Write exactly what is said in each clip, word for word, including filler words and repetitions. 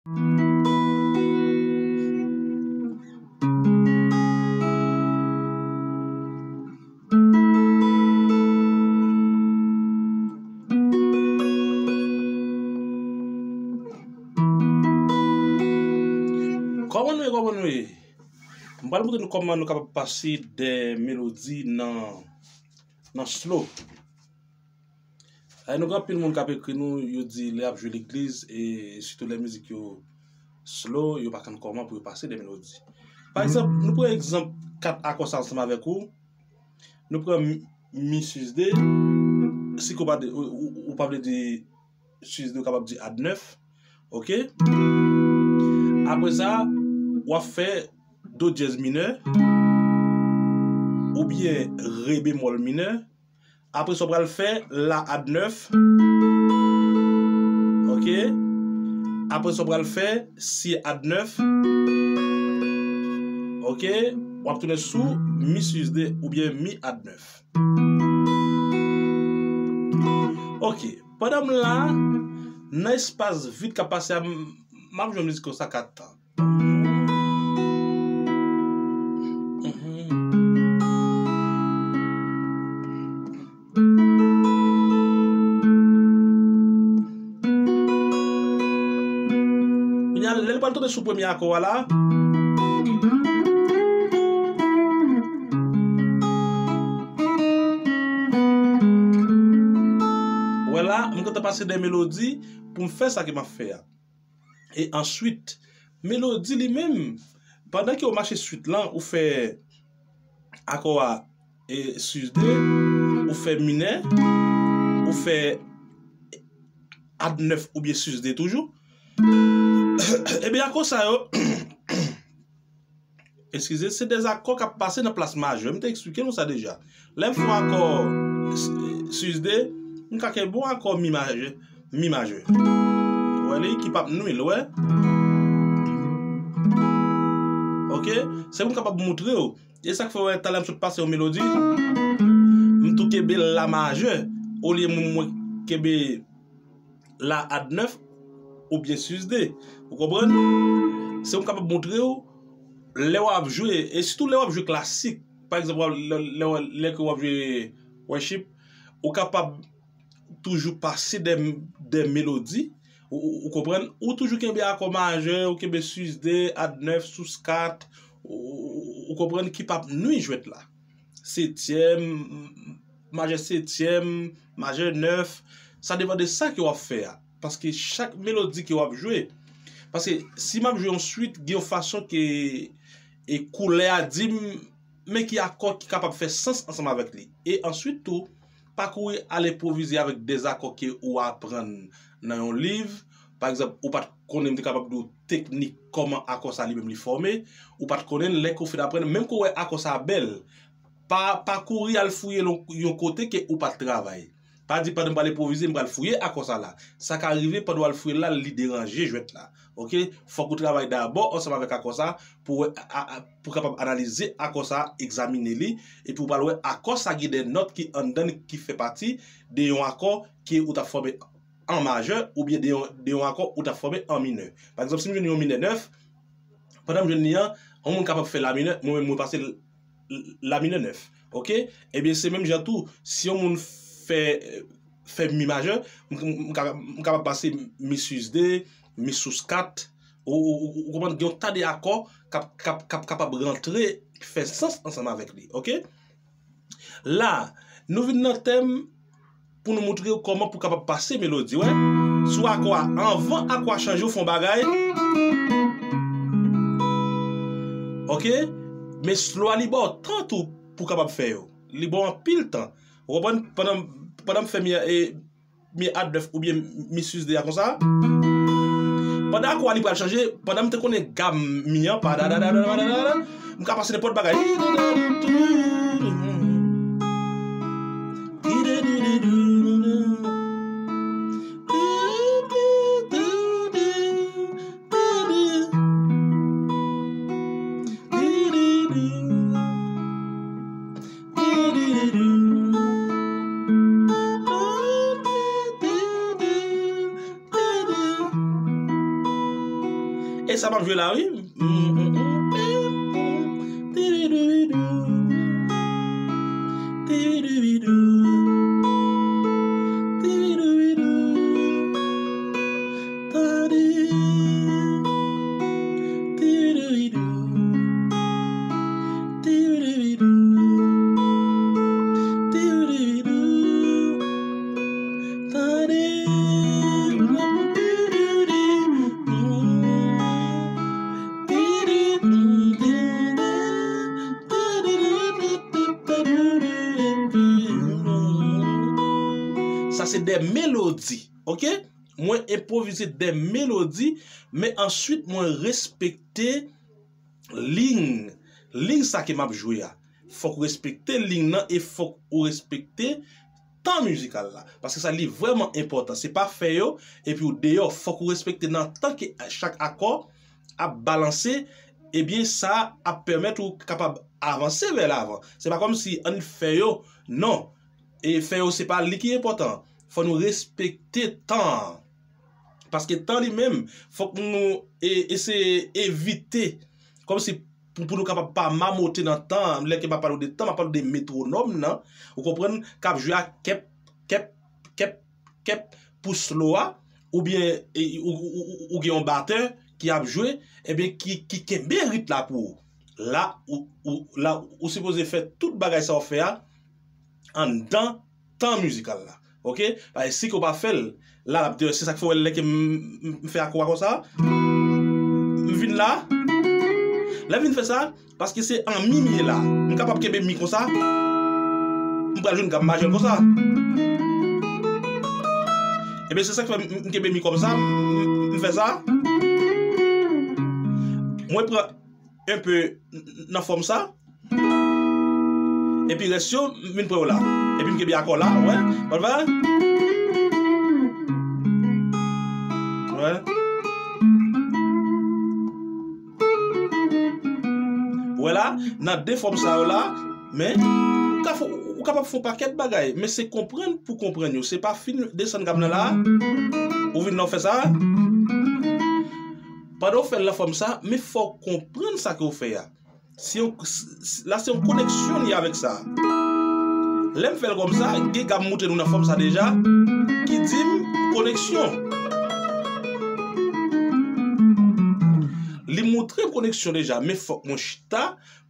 Kòman nou ye, kòman nou ye? M pral montre nou kòman nou kapab pase de melodi nan, nan slow. E nou gen anpil moun k ap ekri nou, yo di lè y ap jwe legliz, e sitou lè mizik yo slow, yo pa konn kòman pou yo pase de melodi. Pa egzanp, nou pran egzanp kat akò sa ansanm avèk ou. Nou pran mi, mi sus de. Si ke w pa, ou, ou, ou pa vle di sus de, ou kapab di add nèf. Oke? Apre sa, w ap fè do dyèz minè, oubyen re bemòl minè. Apre sa, w pral fè la add nèf. Oke? Apre sa, w pral fè si add nèf. Oke? W ap tounen sou mi sus de oubyen mi add nèf. Oke. Pandan m la, nan espas vid k ap pase a, m, m ap jwe mizik konsa kat tan. Kounye a, lè l pral tonbe sou premye akò a la, wè la, m gentan pase de melodi pou m fè sa ke m ap fè a. E answit, melodi li menm, pandan ke w mache swit lan, ou fè akò a, e sus de, ou fè minè, ou fè add nèf oubyen sus de toujou. Ebyen, akò sa yo, eskize, se de akò k ap pase nan plas majè. M te eksplike nou sa deja. Lè m fè yon akò s-, sus de, m ka kenbe yon akò mi majè, mi majè. Ou wè li, ki p ap nwi l, ou wè? Oke? Se pou m kapab montre w. E sa k fè, wè, talè m sot pase yon melodi, m tou kenbe la majè, olye m, mwen kenbe la add nèf oubyen sus de. Ou konprann? Se pou m kapab montre w, lè w ap jwe, e sitou lè w ap jwe klasik, pa egzanp, w ap, lè, lè, lè ke w ap jwe worship, ou kapab toujou pase de, de melodi, ou, ou, ou konprann? Ou toujou kenbe akò majè, ou kenbe sus de, add nèf, sus kat, ou, ou, ou konprann, ki p ap nwi jwèt la. Setyèm, majè setyèm, majè nèf, sa depann de sa ke w ap fè a. Paske chak melodi ke w ap jwe, paske si m ap jwe yon swit, gen yon fason ke, e, koulè a di m, men ki akò ki kapab fè sans ansanm avèk li. E answit tou, pa kouri al enpwovize avèk de akò ke ou aprann nan yon liv. Pa egzanp, ou pa t konnen, m te kapab di w teknik kòman akò sa li menm li fòme. Ou pa t konnen, lè ke w fin aprann, menm ke w wè akò sa bèl, pa, pa kouri al fouye l yon, yon kote ke ou pa t travay. Pa di, "Pandan m pral enpwovize, m pral fouye akò sa la." Sa ka rive, pandan w al fouye l la, li deranje jwèt la. Oke? Fòk ou travay dabò ansanm avèk akò sa pou wè, a, a, pou kapab analize akò sa, egzamine li, epi w pral wè akò sa gen de nòt ki anndan l ki fè pati de yon akò ke ou t ap fòme an majè oubyen de yon, de yon akò ou t ap fòme an minè. Pa egzanp, si m jwenn yon minè nèf, pandan m jwenn li an, yon moun kapab fè la minè, mwen menm mwen pase l la minè nèf. Oke? Ebyen, se menm jan tou, si yon moun fè, fè mi majè, m, m, m ka, m kapab pase mi sus de, mi sus kat, ou, ou, ou, ou konprann, gen yon ta de akò k ap, k ap, k ap kapab rantre, fè sans ansanm avèk li. Oke? La, nou vin nan tèm pou nou montre w kòman pou kapab pase melodi, wè. Sou akò a, anvan akò a chanje, w fè yon bagay. Oke? Men slow a li ba w tan tou pou kapab fè yo. Li ba w anpil tan. Ou konprann? Pandan, pandan m fè mi, e, mi add nèf oubyen mi sus de a konsa. Pandan akò a li pral chanje, pandan m te konnen gam mi an, pa da da da da da da da, m ka pase nenpòt bagay. E sa m ap jwe la, wi. Sa se de melodi, oke? Mwen enpwovize de melodi, men answit mwen respekte liy, liy sa ke m ap jwe a. Fòk ou respekte liy nan e fòk ou respekte tan mizikal la. Paske sa li vrèman enpòtan. Se pa fè yo, epi ou deyò. Fòk ou respekte nan tan ke chak akò ap balanse, ebyen sa ap pèmèt ou kapab avanse vè lavan. Se pa kòmsi ann fè yo, non. E fè yo se pa li ki enpòtan. Fò nou respekte tan an. Paske tan li menm, fòk nou e, eseye evite. Kòmsi pou, pou nou kapab pa mamote nan tan an. Lè ke m ap pale w de tan, m ap pale w de metwonòm nan. Ou konprann? K ap jwe a kèp, kèp, kèp, kèp pou slow a. Oubyen e, ou, ou, ou, ou gen yon batè ki ap jwe, ebyen ki, ki kenbe rit la pou ou. La, ou, ou, la, ou sipoze fè tout bagay sa w fè a anndan tan mizikal la. Oke? Paske si ke w pa fè l, la, l ap di, se sa k fè w wè lè ke m, m, m fè akò a konsa, m vin la, lè m vin fè sa, paske se an mi m ye la. M kapab kenbe mi konsa, m pral jwenn gam majè l konsa. Ebyen, se sa k fè m, m kenbe mi konsa, m, m, m fè sa. Mwen pran enpe nan fòm sa. Epi rès yo, m vin pran yo la. Epi m kenbe akò la, wè. Wè, wè. Wè. Wè la, nan de fòm sa yo la, men, ou ka fè, ou kapab fè yon pakèt bagay, men se konprann pou konprann yo. Se pa fin desann gam nan la, ou vin la, ou fè sa. Pandan w fè l nan fòm sa, men fò w konprann sa ke w fè a. Se yon, s-, s-, la se yon koneksyon li avèk sa. Lè m fè l kòm sa, gen gam moutre nou nan fòm sa deja, ki di m koneksyon. Li moutre m koneksyon deja, men fòk mwen chita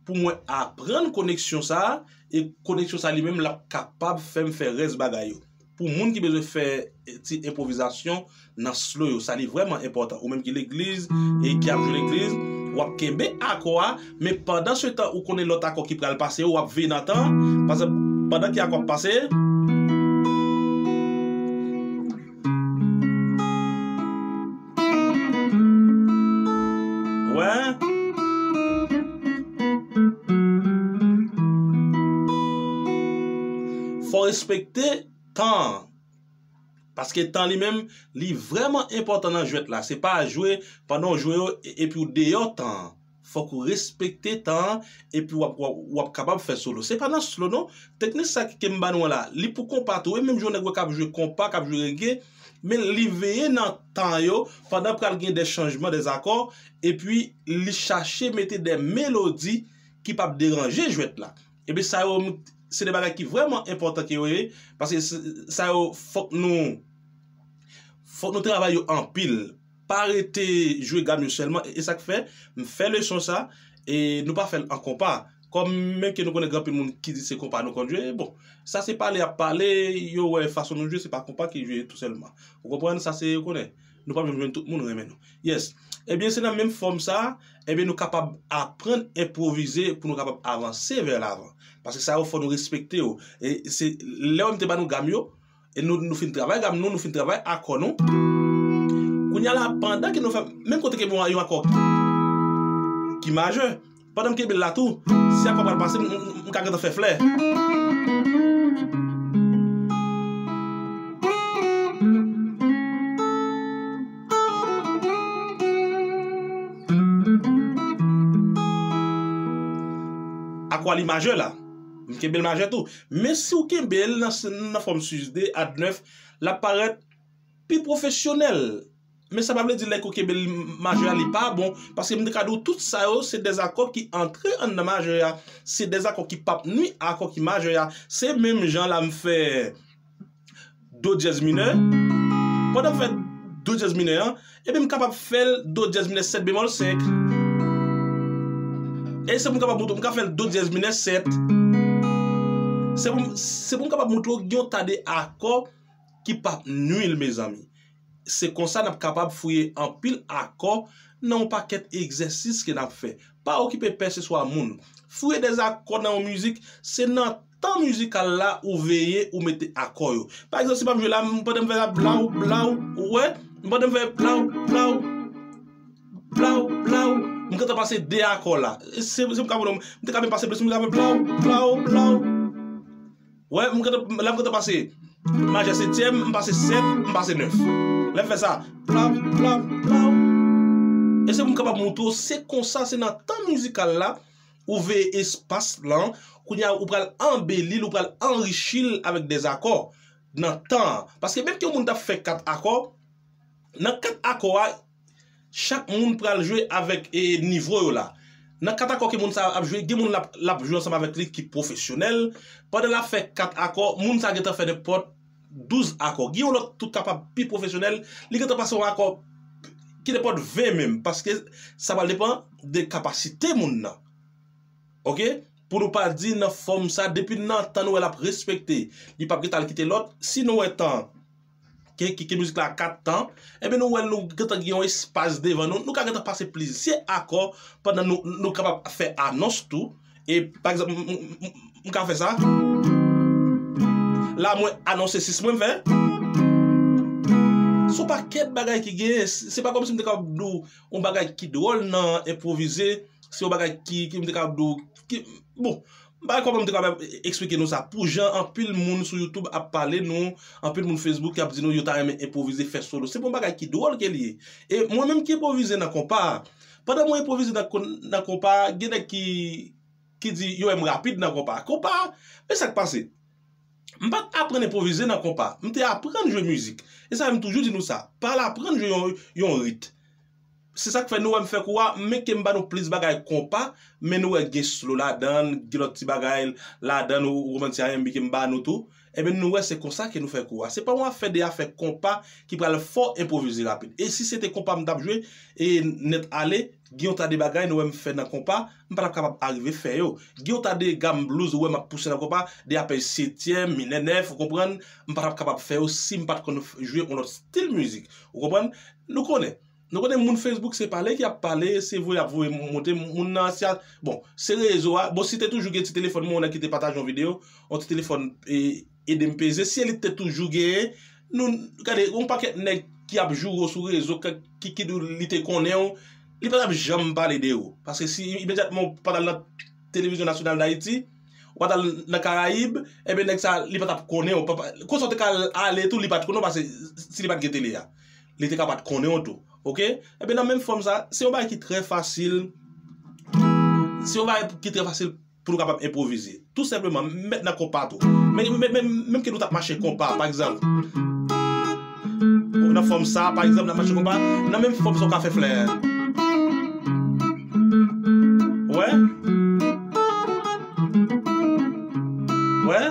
pou mwen aprann koneksyon sa, e koneksyon sa li menm l ap kapab fè m fè rès bagay yo. Pou moun ki bezwen fè, eh, ti enpwovizasyon nan slow yo, sa li vrèman enpòtan. Ou menm ki legliz e ki ap jwe legliz, w ap kenbe akò a, men pandan se tan ou konnen lòt akò ki pral pase yo, w ap veye nan tan, paske pandan ke akò ap pase, wè. Fò respekte tan an. Paske tan li menm, li vrèman enpòtan nan jwèt la. Se pa jwe pandan w jwe yo e-, epi w deyò tan an. Fòk ou respekte tan an epi w ap, w ap, w ap kapab fè solo. Se pa nan solo non. Teknik sa ke m ba nou an la, li pou konpa tou. E menm jan yon nèg wè k ap jwe konpa, k ap jwe rege, men li veye nan tan yo pandan pral gen de chanjman, de akò, epi li chache mete de melodi ki p ap deranje jwèt la. Ebyen, sa yo, se de bagay ki vrèman enpòtan ke yo ye, paske s-, sa yo, fòk nou, fòk nou travay yo anpil. Pa rete jwe gam yo sèlman, e, e sa k fè, m fè leson sa, e nou pa fè l an konpa. Kòm menm ke nou konnen gen anpil moun ki di se konpa nou konn jwe, bon, sa se pale y ap pale, yo wè fason nou jwe, se pa konpa ki jwe tou sèlman. Ou konprann? Sa se, ou konnen, nou p ap janm jwenn tout moun renmen nou. Yes. Ebyen, se nan menm fòm sa, ebyen, nou kapab aprann enpwovize pou nou kapab avanse vè lavan. Paske sa yo fò nou respekte yo. E se lè w menm te ba nou gam yo, e nou, nou fin travay gam nou, nou fin travay akò nou. Kounye a la, pandan ke nou fè, menm kote ke bon, yon akò ki, ki majè, pandan m kenbe l la tou, si akò pral pase, m, m, m ka gentan fè flè. Akò a li majè la. M kenbe l majè tou. Men si w kenbe l nan, nan fòm sis de, ad nèf, l ap parèt pi pwofesyonèl. Men sa pa vle di lè ke w kenbe l majè a, li pa bon, paske m te ka di w tout sa yo, se dèzakò ki antre anndan majè a. Se dèzakò ki p ap nwi akò ki majè a. Se menm jan la m fè do dyèz minè. Pandan m fè do dyèz minè an, ebyen m kapab fè l do dyèz minè sèt bemòl senk. E se pou m kapab montre w, m ka fè l do dyèz minè sèt. Se pou m, se pou m kapab montre w gen yon ta de akò ki p ap nwi l, mezanmi. Se konsa n ap kapab fouye anpil akò nan yon pakèt egzèsis ke n ap fè. Pa okipe pèseswa moun. Fouye dèzakò nan yon mizik, se nan tan mizikal la ou veye, ou mete akò yo. Pa egzanp, si m ap jwe la, m pandan m fè la, blaw, blaw, ou wè, m pandan m fè blaw, blaw, blaw, blaw, m gentan pase de akò la. Se, se m ka pran, m te ka menm pase plis, m ka fè blaw, blaw, blaw. Wè, m gentan, la m gentan pase majè setyèm, m pase sèt, m pase nèf. Lè m fè sa, plaw, plaw, plaw. E se pou m kapab montre w, se konsa, se nan tan mizikal la, ou veye espas lan, kounye a, ou pral anbeli l, ou pral anrichi l avèk dèzakò nan tan an. Paske menm ke yon moun t ap fè kat akò, nan kat akò a, chak moun pral jwe avèk, e, nivo yo la. Nan kat akò ke moun sa ap jwe, gen moun l ap, l ap jwe ansanm avèk li ki pwofesyonèl. Pandan l ap fè kat akò, moun sa gentan fè nenpòt douz akò. Gen yon lòt tou kapab pi pwofesyonèl, li gentan pase yon akò ki nenpòt ven menm, paske sa pral depann de kapasite moun nan. Oke? Pou nou pa di nan fòm sa, depi nan tan nou wè l ap respekte, li p ap gentan al kite lòt. Si nou wè tan, ke, ke, ke mizik la kat tan, ebyen nou wè nou gentan gen yon espas devan nou, nou ka gentan pase plizyè akò pandan nou, nou kapab fè anons tou. E, pa egzanp, m, m, m, m ka fè sa. La, mwen anonse sis mwen, m fè. Se yon pakèt bagay ki gen, se pa kòmsi m te kapab di w yon bagay ki dwòl nan enpwovize, se yon bagay ki, ki m te kapab di w, ki, bon, m pa konprann m te kapab eksplike nou sa. Pou jan anpil moun sou YouTube ap pale nou, anpil moun Facebook ki ap di nou yo ta renmen enpwovize, fè solo. Se pa yon bagay ki dwòl ke li ye. E mwen menm ki enpwovize nan konpa, pandan mwen enpwovize nan, nan konpa, gen nèg ki, ki di yo wè m rapid nan konpa. Konpa, men sa k pase? M pa t aprann enpwovize nan konpa. M te aprann jwe mizik. E sa, m toujou di nou sa. Pa al aprann jwe yon, yon rit. Se sa k fè nou wè m fè kou a, men ke m ba nou plis bagay konpa, men nou wè gen slow ladan l, gen lòt ti bagay ladan l, ou, ou konprann, ti R and B ke m ba nou tou. Ebyen, nou wè se konsa ke nou fè kou a. Se pa yon afè de afè konpa ki pral fè w enpwovize rapid. E si se te konpa m t ap jwe, e nèt ale, gen yon ta de bagay nou wè m fè nan konpa, m pa t ap kapab arive fè yo. Gen yon ta de gam blues ou wè m ap pouse nan konpa, de apèl setyèm, minè nèf, ou konprann, m pa t ap kapab fè yo si m pa t konn f-, jwe yon lòt stil mizik. Ou konprann? Nou konnen. Nou konnen moun Facebook se pale ki ap pale, se voye y ap voye monte moun nan, se a, bon, se rezo a. Bon, si te toujou gen ti telefòn mwen, yon nèg ki te pataje yon videyo, yon ti telefòn, e, ede m peze. Si li te toujou genyen, nou, gade, yon pakèt nèg ki ap joure w sou rezo, k-, ki, ki di w li te konnen w, li pa t ap janm pale de ou. Paske si imedyatman w pa t al nan Televizyon Nasyonal d Ayiti, ou pa t al nan Karayib, ebyen nèg sa, li pa t ap konnen w. Pa, pa, konsa w te ka al, ale tou, li pa t konnen w, paske si li pa t gen tele a, li te ka pa t konnen w tou. Oke? Ebyen, nan menm fòm sa, se yon bagay ki trè fasil. Se yon bagay ki trè fasil pou nou kapab enpwovize. Tou senpleman, m mèt nan konpa tou. Men, men, men, menm ke nou t ap mache konpa, pa egzanp. Nan fòm sa, pa egzanp, n ap mache konpa, nan menm fòm sa w ka fè flè. Wè? Wè?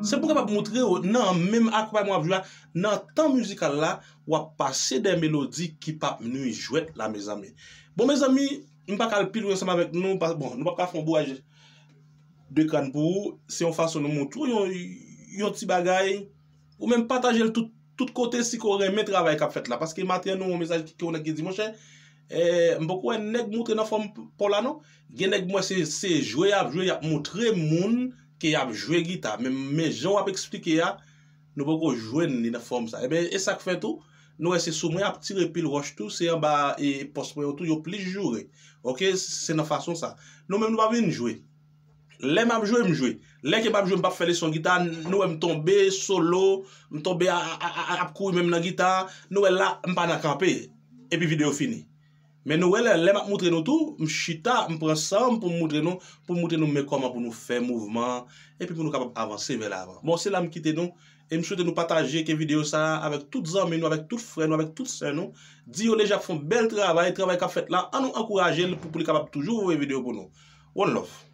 Se pou kapab montre w nan menm akonpayman w ap jwe a, nan tan mizikal la, w ap pase de melodi ki p ap nwi jwèt la, mezanmi. Bon, mezanmi, m pa ka al pi lwen ansanm avèk nou, pa, bon, nou p ap ka fè yon bouraj de kràn pou ou, se yon fason nou montre w yon, yon ti bagay, ou menm pataje l tout, tout kote si ke w renmen travay k ap fèt la. Paske maten an nou wè yon mesaj ki, ki yon nèg ki di, monchè, eh, m poko wè nèg montre nan fòm p-, pa w la non. Gen nèg m wè se, se jwe y ap jwe, y ap montre moun ke y ap jwe gita. Men, men jan w ap eksplike a, nou poko jwenn li nan fòm sa. Ebyen, e sa k fè tou, nou wè se sou mwen y ap tire pil wòch tou, se anba, e, pòs mwen yo tou, yo plis joure. Oke, se nan fason sa. Nou menm nou pa vin jwe. Lè m ap jwe, m jwe. Lè ke m ap jwe, m p ap fè leson gita, nou wè m tonbe, solo, m tonbe a, a, a, a, ap kouri menm nan gita, nou wè la, m pa nan kanpe. Epi videyo fini. Men nou wè lè, lè m ap moutre nou tou, m chita, m pran san m pou m moutre nou, pou m moutre nou men kòman pou nou fè mouvman an, epi pou nou kapab avanse vè lavan. Bon, se la m kite nou, e m swete nou pataje ke videyo sa a avèk tout zanmi nou, avèk tout frè nou, avèk tout sè nou. Di yo deja ap fè yon bèl travay, travay k ap fèt la, an nou ankouraje l pou, pou li kapab toujou voye videyo pou nou. One love.